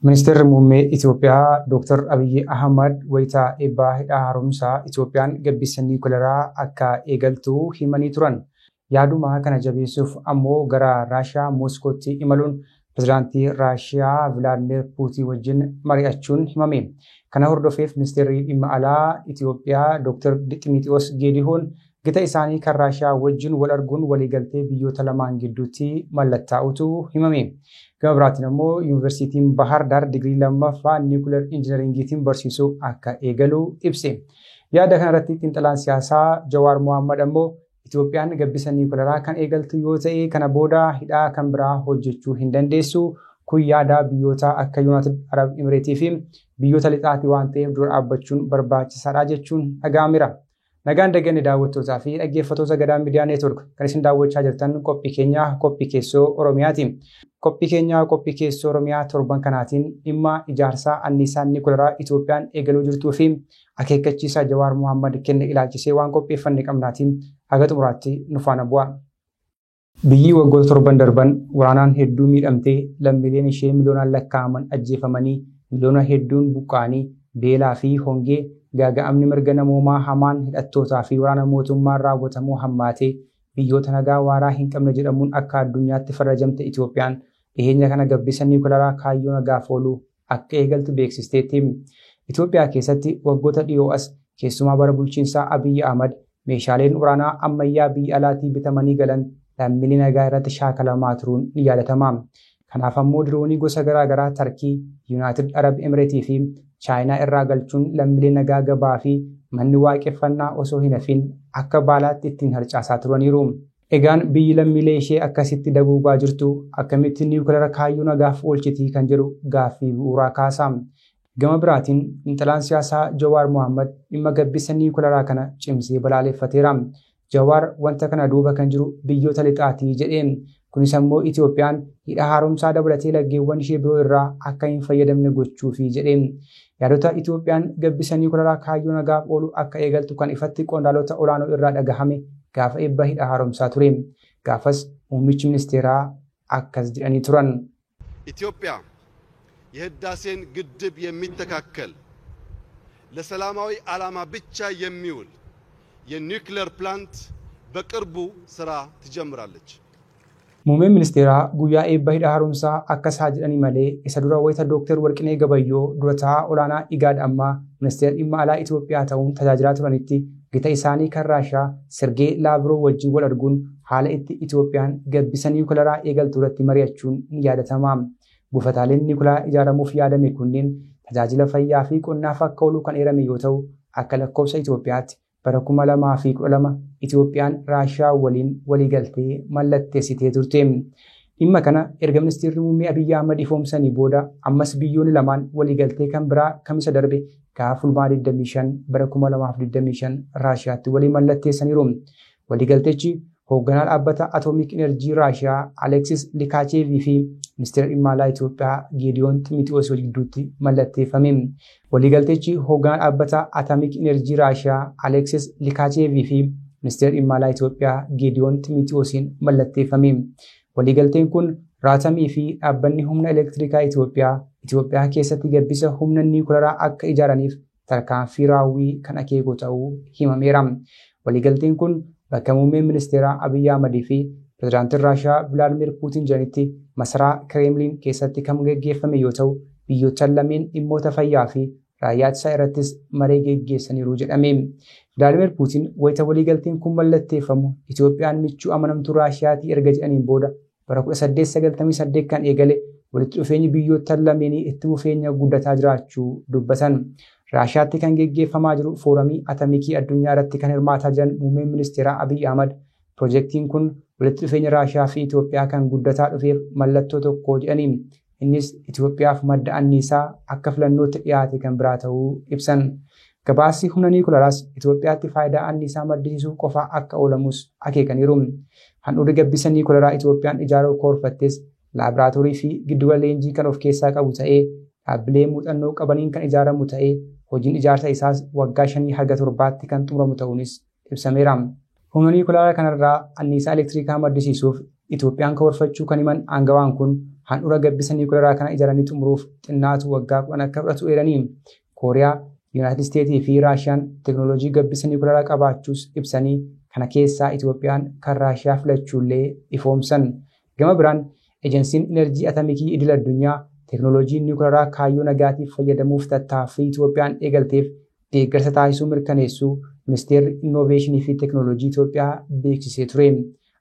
Ministeerri Muummee Itoophiyaa Dr. Abiyyi Ahmad wayitaa eebbaa hidha haaromsaa Itoophiyaan gabbisa niwukilaraa akka eegaltu himanii turan. Yaaduma kana jabeessuuf ammoo gara Raashiyaa Mooskootti imaluun pirezidaantii Raashiyaa Vilaadimir Puutiin wajjin mari'achuun himame. Kana hordofeef ministeerri dhimma alaa Itoophiyaa Dr. Ximixiyoos Geedihoon gita isaanii kan Raashiyaa wajjin wal arguun waliigaltee biyyoota lamaan gidduutti mallattaa'utu himame. Gama biraatiin ammoo Yuunivarsiitiin Bahar Daar digirii lammaffaa niwukilar injinaringiitiin barsiisuu akka eegalu ibse. Yaada kanarratti xiinxalaan siyaasaa Jawaar Mohammad ammoo Itoophiyaan gabbisa niwukilaraa kan eegaltu yoo ta'e kana booda hidhaa kan biraa hojjechuu hin dandeessu. Kun yaada biyyoota akka Yuunaayitid Arab Imireetii fi biyyoota lixaati waan ta'eef dura dhaabbachuun barbaachisaadha jechuun dhaga'ameera. Nagaan daganne daawwattootaa fi dhaggeeffattoota Gadaa Miidiyaa Neetwork kan isin daawwachaa jirtan qophii keenya qophii keessoo Oromiyaati. Qophii keenya qophii keessoo Oromiyaa torban kanaatiin dhimma ijaarsaa anniisaa niwukilaraa Itoophiyaan eegaluu jirtuu fi akeekkachiisa Jawaar Mohammad kenne ilaalchisee waan qopheeffanne qabnaatiin haga xumuraatti nu faana bu'a. Biyyi waggoota torban darban waraanaan hedduu miidhamtee lammiileen ishee miliyoonaan lakkaa'aman ajjeefamanii miliyoona hedduun buqqa'anii beelaa fi hongee gaaga'amni mirga namoomaa hamaan hidhattootaa fi waraana mootummaan raawwatamuu hammaatee biyyoota nagaa waaraa hin qabne jedhamuun akka addunyaatti farrajamte Itoophiyaan dhiheenya kana gabbisa niwukilaraa kaayyoo nagaaf oolu akka eegaltu beeksisteetti. Itoophiyaa keessatti waggoota dhiyoo as keessumaa bara bulchiinsaa Abiyyi Ahmad meeshaaleen waraanaa ammayyaa biyya alaatii bitamanii galan lammiilee nagaa irratti shaakalamaa turuun ni yaadatama. Kanaaf ammoo diroonii gosa garaagaraa Tarkii, Yuunaayitid Arab Emireetii fi Chaayinaa irraa galchuun lammiilee nagaa gabaa fi manni waaqeffannaa osoo hin hafin akka baalaatti ittiin harcaasaa turaniiru. Egaan biyyi lammiilee ishee akkasitti daguugaa jirtu akkamitti niwukilara kaayyoo nagaaf oolchitii kan jedhu gaaffii bu'uuraa kaasa. Gama biraatiin xiinxalaan siyaasaa Jawaar Mohammad dhimma gabbisa niwukilaraa kana cimsee balaaleffateera. Jawaar wanta kana duuba kan jiru biyyoota lixaatii jedheen. Kunis ammoo Itoophiyaan hidha haaromsaa dabalatee laggeewwan ishee biroo irraa akka hin fayyadamne gochuufi jedheen. Yaadota Itoophiyaan gabbisa niwukilaraa kaayyoo nagaaf oolu akka eegaltu kan ifatti qondaalota olaanoo irraa dhagahame gaafa eebba hidha haaromsaa ture. Gaafas muummichi ministeeraa akkas jedhanii turan. ኢትዮጵያ የህዳሴን ግድብ የሚተካከል ለሰላማዊ ዓላማ ብቻ የሚውል የኒውክሌር ፕላንት በቅርቡ ስራ ትጀምራለች። Muummeen ministeeraa guyyaa eebba hidha haaromsaa akkas haa jedhanii malee isa dura wayita Dooktar Warqinee Gabayyoo dura taa'aa olaanaa Igaad ammaa ministeera dhimma alaa Itoophiyaa ta'uun tajaajilaa turanitti gita isaanii kan Raashiyaa Sergee Laavroo wajjin wal arguun haala itti Itoophiyaan gabbisa niwukilaraa eegaltu irratti mari'achuun ni yaadatama. Buufataaleen niwukilaraa ijaaramuuf yaadame kunneen tajaajila fayyaa fi qonnaaf akka oolu kan eerame yoo ta'u akka lakkoofsa Itoophiyaatti bara 2012 Itoophiyaan Raashiyaa waliin waliigaltee mallatteessitee turte. Dhimma kana erga ministeerri muummee Abiyyi Ahmad ifoomsanii booda ammas biyyoonni lamaan waliigaltee kan biraa kamisa darbe gaafa fulbaana 25 bara 2025 Raashiyaatti walii mallatteessaniiru. Waliigaltechi hoogganaa dhaabbata Atoomik Enerjii Raashiyaa Aleksis Likaachevii fi ministeera dhimma alaa Itoophiyaa Geediyoon Ximitiyoos gidduutti mallatteeffame. Waliigaltechi hoogganaa dhaabbata Atoomik Enerjii Raashiyaa Aleksis Likaachevii fi ministeera dhimma alaa Itoophiyaa Geediyoon Ximitiyoosiin mallatteeffame. Waliigalteen kun Raatamii fi dhaabbanni humna elektirikaa Itoophiyaa Itoophiyaa keessatti gabbisa humna niwukilaraa akka ijaaraniif tarkaanfii raawwii kan akeeku ta'uu himameera. Waliigalteen kun bakka muummeen ministeeraa Abiyyi Ahmadii fi pirezidaantiin Raashiyaa Vilaadimir Puutiin jiranitti masaraa Kireemliin keessatti kan gaggeeffame yoo ta'u biyyoota lameen dhimmoota fayyaa fi raayyaa ittisaa irrattis maree geggeessaniiru jedhame. Vilaadimir Puutiin wayita waliigalteen kun mallatteeffamu Itoophiyaan michuu amanamtuu Raashiyaatii erga jedhaniin booda bara 1898 kan eegale walitti dhufeenyi biyyoota lameenii itti fufeenya guddataa jiraachuu dubbatan. Raashiyaatti kan geggeeffamaa jiru fooramii atomikii addunyaa irratti kan hirmaataa jiran muummeen ministeeraa Abiyyi Ahmad piroojeektiin kun walitti dhufeenya Raashiyaa fi Itoophiyaa kan guddataa dhufeef mallattoo tokko jedhaniin. Innis Itoophiyaaf madda anniisaa akka filannootti dhiyaate kan biraa ta'uu ibsan. Gabaasni humna niwukilaaraas Itoophiyaatti faayidaa anniisaa maddisiisuu qofa akka oolamus akeekaniiru. Handhuurri gabbisa niwukilaraa Itoophiyaan ijaaruu karoorfattes laaboraatoorii fi giddugala leenjii kan of keessaa qabu ta'ee dhaabbilee muuxannoo qabaniin kan ijaaramu ta'ee hojiin ijaarsa isaas waggaa 5 haga 7tti kan xumuramu ta'uunis ibsameera. Humna niwukilaraa kanarraa anniisaa elektirikaa maddisiisuuf Itoophiyaan karoorfachuu kan himan aangawaan kun Handhuura gabbisa niwukilaraa kana ijaaranii xumuruuf xinnaatu waggaa 10 akka fudhatu eeranii. Kooriyaa, Yuunaayitid Isteetii fi Raashiyaan teekinooloojii gabbisa niwukilaraa qabaachuus ibsanii kana keessaa Itoophiyaan kan Raashiyaa filachuullee ifoomsan. Gama biraan Ejensiin Inerjii Atomikii Idil Addunyaa teekinooloojii niwukilaraa kaayyoo nagaatiif fayyadamuuf tattaaffii Itoophiyaan eegalteef deeggarsa taasisuu mirkaneessuu Ministeerri Innoveeshinii fi Teekinooloojii Itoophiyaa beeksisee ture.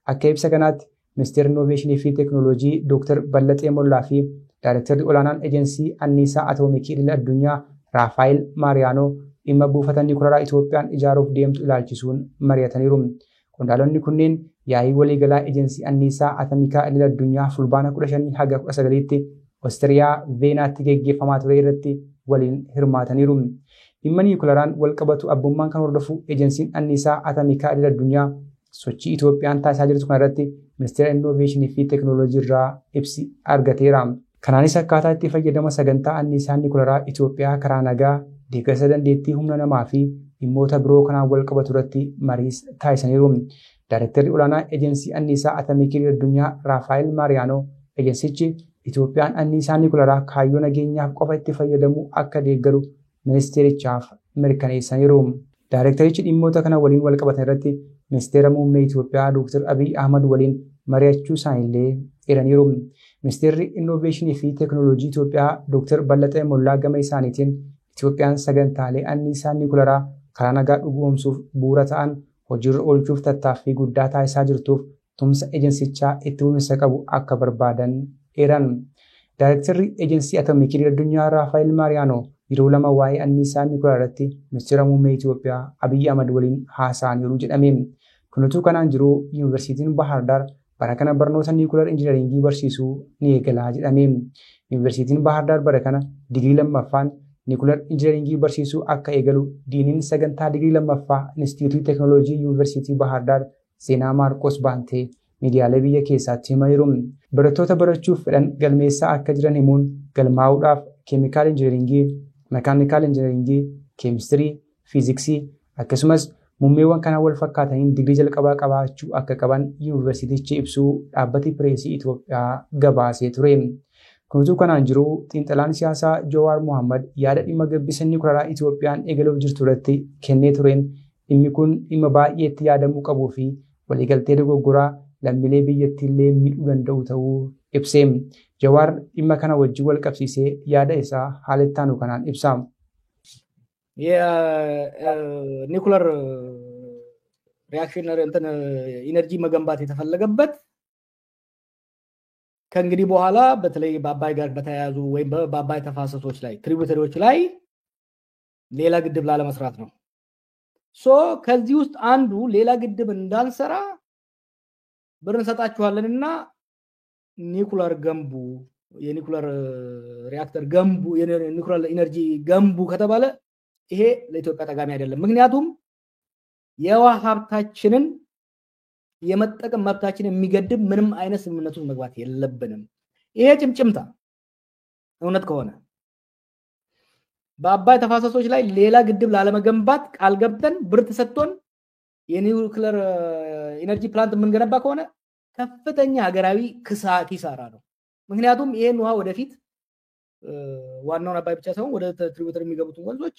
Akka ibsa kanaatti Ministeerri Innoveeshinii fi Teekinooloojii Dr. Ballaxee Mollaa fi Daayirektarri Olaanaan Ejensii Anniisaa Atoomikii Idil Addunyaa Raafaayil Maariyaanoo dhimma buufata niwukilaraa Itoophiyaan ijaaruuf deemtu ilaalchisuun mari'ataniiru. Qondaalonni kunneen yaa'ii waliigalaa Ejensii Anniisaa Atomikaa Idil Addunyaa Fulbaana 15 haga 19tti Oostiriyaa Veenaatti geggeeffamaa ture irratti waliin hirmaataniiru. Dhimma niwukilaraan wal qabatu abbummaan kan hordofu Ejensiin Anniisaa Atomikaa Idil Addunyaa sochii Itoophiyaan taasisaa jirtu kanarratti Ministeera Innoveeshinii fi Teekinooloojii irraa ibsi argateera. Kanaanis akkaataa itti fayyadama sagantaa anniisaa niwukilaraa Itoophiyaa karaa nagaa, deeggarsa dandeettii humna namaa fi dhimmoota biroo kanaan wal qabatu irratti mariis taasisaniiru. Daayirektarri olaanaa Ejensii Anniisaa Atomikii Addunyaa Raafaayil Maariyaanoo ejensichi Itoophiyaan anniisaa niwukilaraa kaayyoo nageenyaaf qofa itti fayyadamuu akka deeggaru ministeerichaaf mirkaneessaniiru. Daayirektarichi dhimmoota kana waliin wal qabatan irratti Ministeera Muummee Itoophiyaa Dr. Abiy Ahmad waliin mari'achuu isaaniillee eeraniiru. Ministeerri Innoveeshinii fi Teekinooloojii Itoophiyaa Dr. Ballaxee Mollaa gama isaaniitiin Itoophiyaan sagantaalee anniisaa niwukilaraa karaa nagaa dhugoomsuuf bu'uura ta'an hojiirra oolchuuf tattaaffii guddaa taasisaa jirtuuf tumsa ejensichaa itti fufiinsa qabu akka barbaadan eeran. Daayirektarri Ejensii Atomikii Addunyaa Raafaayil Maariyaanoo yeroo lama waa'ee anniisaa niwukilaraa irratti Ministeera Muummee Itoophiyaa Abiy Ahmad waliin haasa'aniiru jedhame. Kun utuu kanaan jiruu Yuunivarsiitiin Baahir Daar bara kana barnoota niwukilar injinaringii barsiisuu ni eegalaa jedhame. Yuunivarsiitiin Baahir Daar bara kana digirii lammaffaan niwukilar injinaringii barsiisuu akka eegalu diiniin sagantaa digirii lammaffaa Inistituutii Teekinooloojii Yuunivarsiitii Baahir Daar Seenaa Maarqos Baantee miidiyaalee biyya keessaatti himaniiru. Barattoota barachuuf fedhan galmeessaa akka jiran himuun galmaa'uudhaaf keemikaal injinaringii, mekaanikaal injinaringii, keemistirii, fiiziksii akkasumas muummeewwan kanaan wal fakkaataniin digirii jalqabaa qabaachuu akka qaban yuunivarsiitichi ibsuu dhaabbati pireesii Itoophiyaa gabaasee ture. Kun utuu kanaan jiruu xiinxalaan siyaasaa Jawaar Mohammad yaada dhimma gabbisa niwukilaraa Itoophiyaan eegaluuf jirtu irratti kennee tureen dhimmi kun dhimma baay'eetti yaadamuu qabuu fi waliigaltee dogoggoraa lammiilee biyyattiillee miidhuu danda'u ta'uu ibsee. Jawaar dhimma kana wajjin wal qabsiisee yaada isaa haala itti aanu kanaan ibsa. የኒኩለር ሪአክሽን እንትን ኢነርጂ መገንባት የተፈለገበት ከእንግዲህ በኋላ በተለይ በአባይ ጋር በተያያዙ ወይም በአባይ ተፋሰሶች ላይ ትሪቡተሪዎች ላይ ሌላ ግድብ ላለመስራት ነው። ሶ ከዚህ ውስጥ አንዱ ሌላ ግድብ እንዳንሰራ ብር እንሰጣችኋለንና ኒኩለር ገንቡ፣ የኒኩለር ሪአክተር ገንቡ፣ የኒኩለር ኢነርጂ ገንቡ ከተባለ ይሄ ለኢትዮጵያ ጠቃሚ አይደለም። ምክንያቱም የውሃ ሀብታችንን የመጠቀም መብታችንን የሚገድብ ምንም አይነት ስምምነት ውስጥ መግባት የለብንም። ይሄ ጭምጭምታ እውነት ከሆነ በአባይ ተፋሰሶች ላይ ሌላ ግድብ ላለመገንባት ቃል ገብተን ብር ተሰጥቶን የኒውክለር ኢነርጂ ፕላንት የምንገነባ ከሆነ ከፍተኛ ሀገራዊ ኪሳራ ነው። ምክንያቱም ይሄን ውሃ ወደፊት ዋናውን አባይ ብቻ ሳይሆን ወደ ትሪቡተሪ የሚገቡትን ወንዞች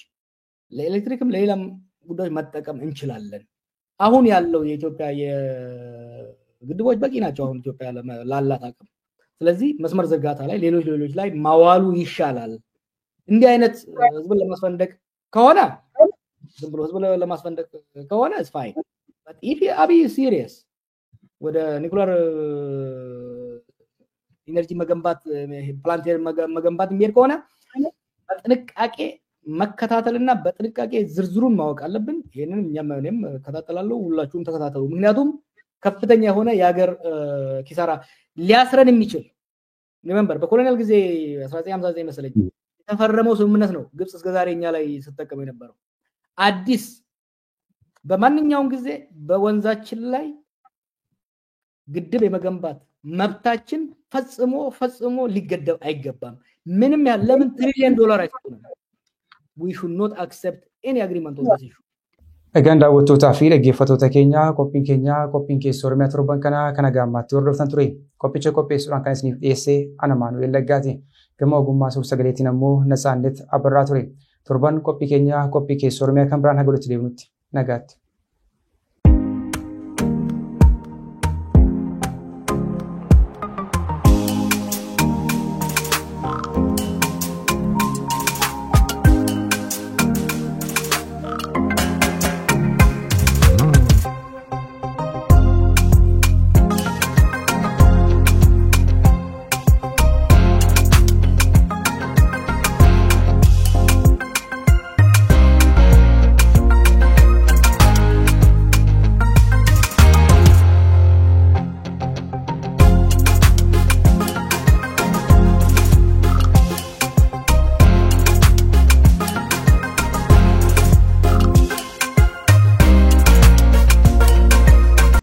ለኤሌክትሪክም ለሌላም ጉዳዮች መጠቀም እንችላለን። አሁን ያለው የኢትዮጵያ የግድቦች በቂ ናቸው አሁን ኢትዮጵያ ላላት አቅም። ስለዚህ መስመር ዝርጋታ ላይ ሌሎች ሌሎች ላይ ማዋሉ ይሻላል። እንዲህ አይነት ህዝብን ለማስፈንደቅ ከሆነ ዝም ብሎ ህዝብን ለማስፈንደቅ ከሆነ it's fine. But if አብይ serious ወደ ኒኩለር ኢነርጂ መገንባት ፕላንት መገንባት የሚሄድ ከሆነ በጥንቃቄ መከታተልና በጥንቃቄ ዝርዝሩን ማወቅ አለብን። ይሄንን እኛም እኔም እከታተላለሁ፣ ሁላችሁም ተከታተሉ። ምክንያቱም ከፍተኛ የሆነ የሀገር ኪሳራ ሊያስረን የሚችል remember በኮሎኒያል ጊዜ 1959 መሰለኝ የተፈረመው ስምምነት ነው ግብጽ እስከዛሬ እኛ ላይ ስትጠቀም የነበረው። አዲስ በማንኛውም ጊዜ በወንዛችን ላይ ግድብ የመገንባት መብታችን ፈጽሞ ፈጽሞ ሊገደብ አይገባም። ምንም ያህል ለምን ትሪሊየን ዶላር አይሰጡንም? We should not accept any agreement on this issue. Egaan daawwattootaa fi dhaggeeffattoota keenya, qophiin keenya qophiin keessoo Oromiyaa torban kanaa kana gaammaatti hordoftan ture. Qophicha qopheessuudhaan kan isiniif dhiyeesse ana Maanu'eel Laggaati. Gama ogummaa suur-sagaleetiin ammoo Natsaannet Abarraa ture. Torban qophii keenya qophii keessoo Oromiyaa kan biraan haga walitti deebinutti nagaatti.